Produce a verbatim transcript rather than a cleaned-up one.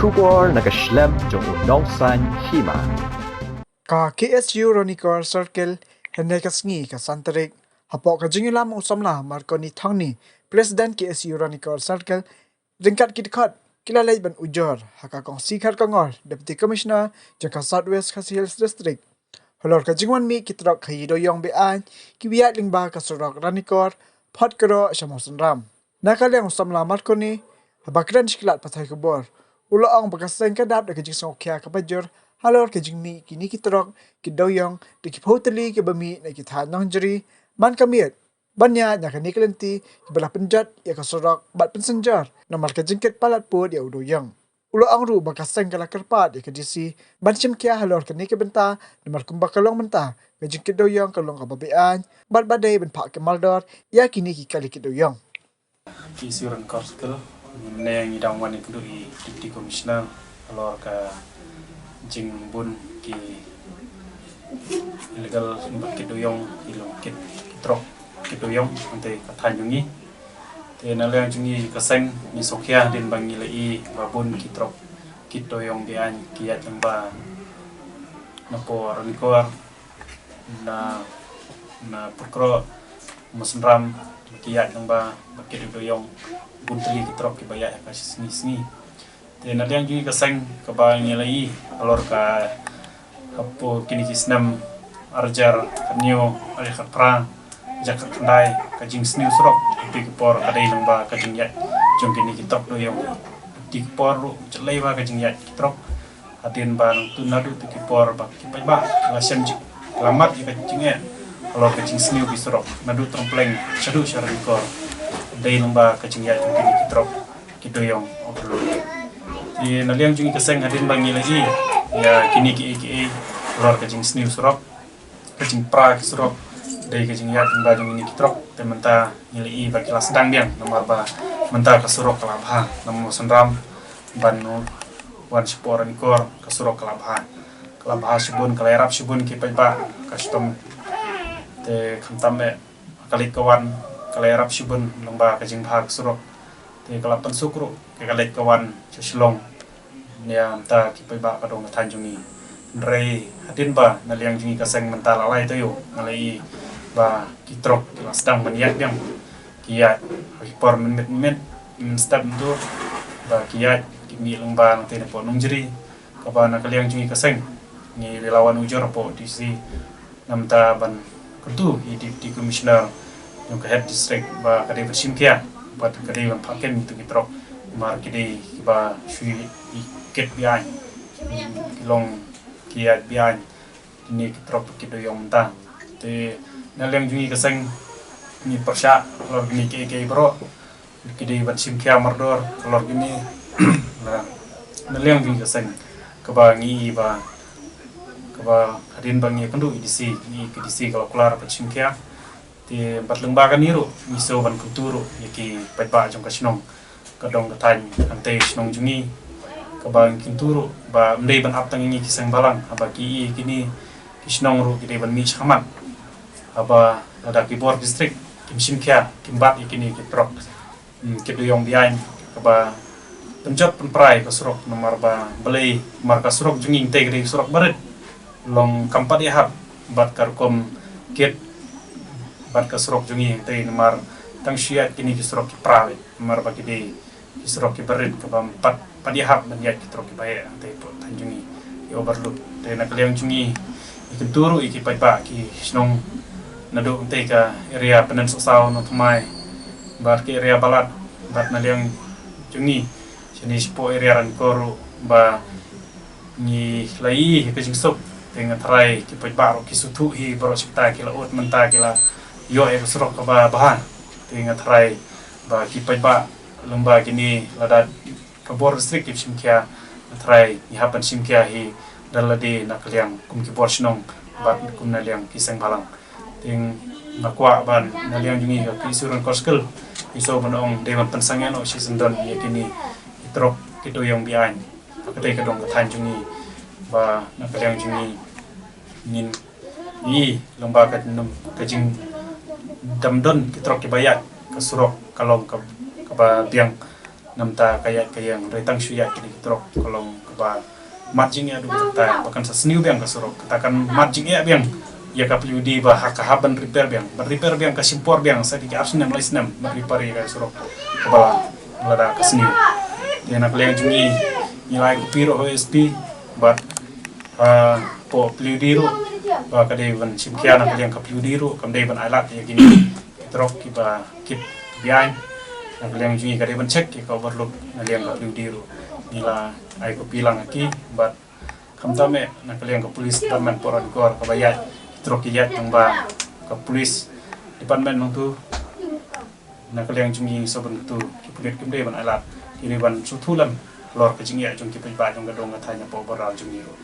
Khubor na ka shlem jong u nongsan hima. Ka K S U Ranikor Circle, hynne ka sngi ka san tarik, hapoh ka jingïalam u samla Marconi Thongni, President K S U Ranikor Circle, ryngkat ki dkhot ki la leit ban ujor ha ka Kong Sikhar Kongor, Deputy Commissioner jong ka South West Khasi Hills District. Halor ka jingwan mih ki trok ha i dewïong be-aiñ kiba ïaid lyngba ka surok Ranikor, Photkroh sha Mawsynram. Na ka liang u samla Marconi, haba kren sha ki lad pathai khubor, u la ong ba ka seng ka dap da ka jingsngewkhia kaba jur halor ka jingmih kine ki trok ki dewïong da ki phew tylli kiba mih na ki thaiñ Nongjri man ka miet ban ïaid na kane ka lynti kiba la pynjot ïa ka surok bad pynsynjor namar ka jingkit palat pud ïa u dewïong. U la ong ruh ba ka seng ka la kyrpad ïa ka D C ban shim khia halor kane ka bynta namar kumba ka long mynta ka jingkit dewïong ka long kaba be-aiñ bad ba dei ban phah ki mardor ïa kine ki kali kit dewïong. Ki Siran Circle, mynne ngi dang wan ïakynduh i Deputy Commissioner halor ka jingbun ki illegal ba kit dewïong, ki long kit, ki trok kit dewïong hangtei ka thaiñ jong ngi. Te na liang jong ngi ka seng ngi sngewkhia hadien ba ngi la i ba bun ki trok kit dewïong be-aiñ ki ïaid lyngba na por Ranikor, na, na Photkroh, Mawsynram, ki ïaid lyngba ba kit dewïong, bun tylli ki trok kiba ïaid ha ka sngi sngi. Te na liang jong ngi ka seng kaba ngi la i halor ka hapoh kine ki snem ar hajar khathynñiew, ar hajar khatphra, ar hajar khatkhyndai, ka jingsniew surok, te ki por ka dei lyngba ka jingïaid jong kine ki trok dewïong. Te ki por ruh ka dei lyngba ka jingïaid ki trok. Hadien ba nangtu naduh tu ki por ba ki paidbah ki la shem jinglamat ïa ka jingeh halor ka jingsniew ki surok naduh Tyrpeng shaduh sha Ranikor, dei lyngba ka jingïaid jong kine ki trok kit dewïong overload. Te na liang jong ngi ka seng hadien ba ngi la i ïa kine kiei kiei halor ka jingsniew surok, ka jingpra ki surok, dei ka jingïaid lyngba jong kine ki trok, te mynta ngi la i ba ki la sdang biang namar ba mynta ka surok ka la bha na Mawsynram ban wan shapoh Ranikor, ka surok ka la bha. Ka la bha shibun, ka la ïarap shibun ki paidbah ka shitom. Te khamtam eh ka leit ka wan ka la ïarap shibun lyngba ka jingbha ka surok. Te ka la pynsuk ruh ka leit ka wan sha Shillong. Ïa mynta ki paidbah ka dong ka thaiñ jong ngi. Hynrei hadien ba na liang jong ngi ka seng mynta la lai taïew nga la i ba ki trok ki la sdang ban ïaid biang. Ki ïaid ha ki por mynmiet mynmiet, mynstep myndur ba ki ïaid ki mih lyngba nangtei na pdeng Nongjri. Kaba na ka liang jong ngi ka seng ngi la wan ujor hapoh D C namar ban kyntu ïa i Deputy Commissioner jong ka Head District ba ka dei ban shim khia bad ka dei ban phah kem ïa ki trok namar ki dei kiba shu ïaid kit be-aiñ, ki long ki ïaid be-aiñ, kine ki trok kit dewïong mynta. Te na liang jong ngi ka seng ngi pyrshah halor kine kiei kiei baroh. Ki dei ban shim khia mardor halor kine. Na, na liang jong ngi ka seng kaba ngi i ba, kaba hadien ba ngi ïakynduh i D C, ngi i ka D C ka la kular ban shim khia. Te bad lyngba kane ruh ngi sngew ban kyntu ruh ïa ki paidbah jong ka shnong, ka dong ka thaiñ hangtei shnong jong ngi, kaba ngi kyntu ruh ba ym dei ban ap tang ïa ngi ki seng bhalang, haba ki i kine ki shnong ruh ki dei ban mih shakhmat. Haba lada ki bor district kim shim khia, kim bat ïa kine ki trok, hmm, kit dewïong be-aiñ, kaba pynjot pynpra ïa ka surok namar ba balei, namar ka surok jong ngi hangtei ka dei ka surok barit, long kam pat ïahap bad ka rukom kit bad ka surok jong ngi hangtei namar tang shu ïaid kine ki surok ki pra beit namar ba ki dei ki surok kiba rit, kaba ym pat, pat ïahap ban ïaid ki trok kiba heh hangtei hapoh thaiñ jong ngi, ïa overload. Te na ka liang jong ngi ngi kyntu ruh ïa ki paidbah ki shnong naduh hangtei ka area Pyndensohsaw, Nongthymmai bad ka area Balat bad na liang jong ngi shane shapoh area Ranikor ruh ba ngi la i ïa ka jingsuk. Te nga tharai ki paidbah ruh ki sngewthuh hi baroh shi katta, ki la ud mynta, ki la ïoh ïa ka surok kaba bha. Te nga tharai ba ki paidbah lyngba kine lada ka bor district kim shim khia, nga tharai ngi hap ban shim khia hi da lade na ka liang kum ki bor shnong bad kum na liang ki seng bhalang. Te nga kwah ban na liang jong ngi ka K S U Ranikor Circle ngi sngew ban ong dei ban pynsangeh noh shisyndon ïa kine ki trok kit dewïong be-aiñ. Ka dei ka dong ka thaiñ jong ngi ba na ka liang jong ngi ngin i lyngba ka jingdam don ki trok kiba ïaid, ka surok ka long ka, kaba biang. Namta ka ïaid ka ïeng, hynrei tang shu ïaid kine ki trok ka long kaba mad jingeh haduh katta ba kan sa sniew biang ka surok. Kata kan mad jingeh biang ïa ka PWD ba ha ka hap ban repair biang, ban repair biang ka shim por biang sa dei ki ar snem lai snem ban repair ïa ka surok kaba lada ka sniew. Te na ka liang jong ngi, ngi la ai copy ruh ha SP bad hapoh PWD ruh ba ka dei ban shim khia na ka liang ka PWD ruh, kam dei ban ai lad ïa kine ki trok kiba kit biang. Na ka liang jong ngi ka dei ban check ïa ka overlook na liang ka PWD ruh. Ngi la ai copy lang ha ki bad khamtam eh na ka liang ka police department por dukor kaba ïaid ki trok ki ïaid tang ba ka police department nangtu. Na ka liang jong ngi sa ban tu ki pulit kim dei ban ai lad, ki dei ban sngewthuh lem halor ka jingïaid jong ki paidbah jong ka dong ka thaiñ hapoh border jong ngi ruh.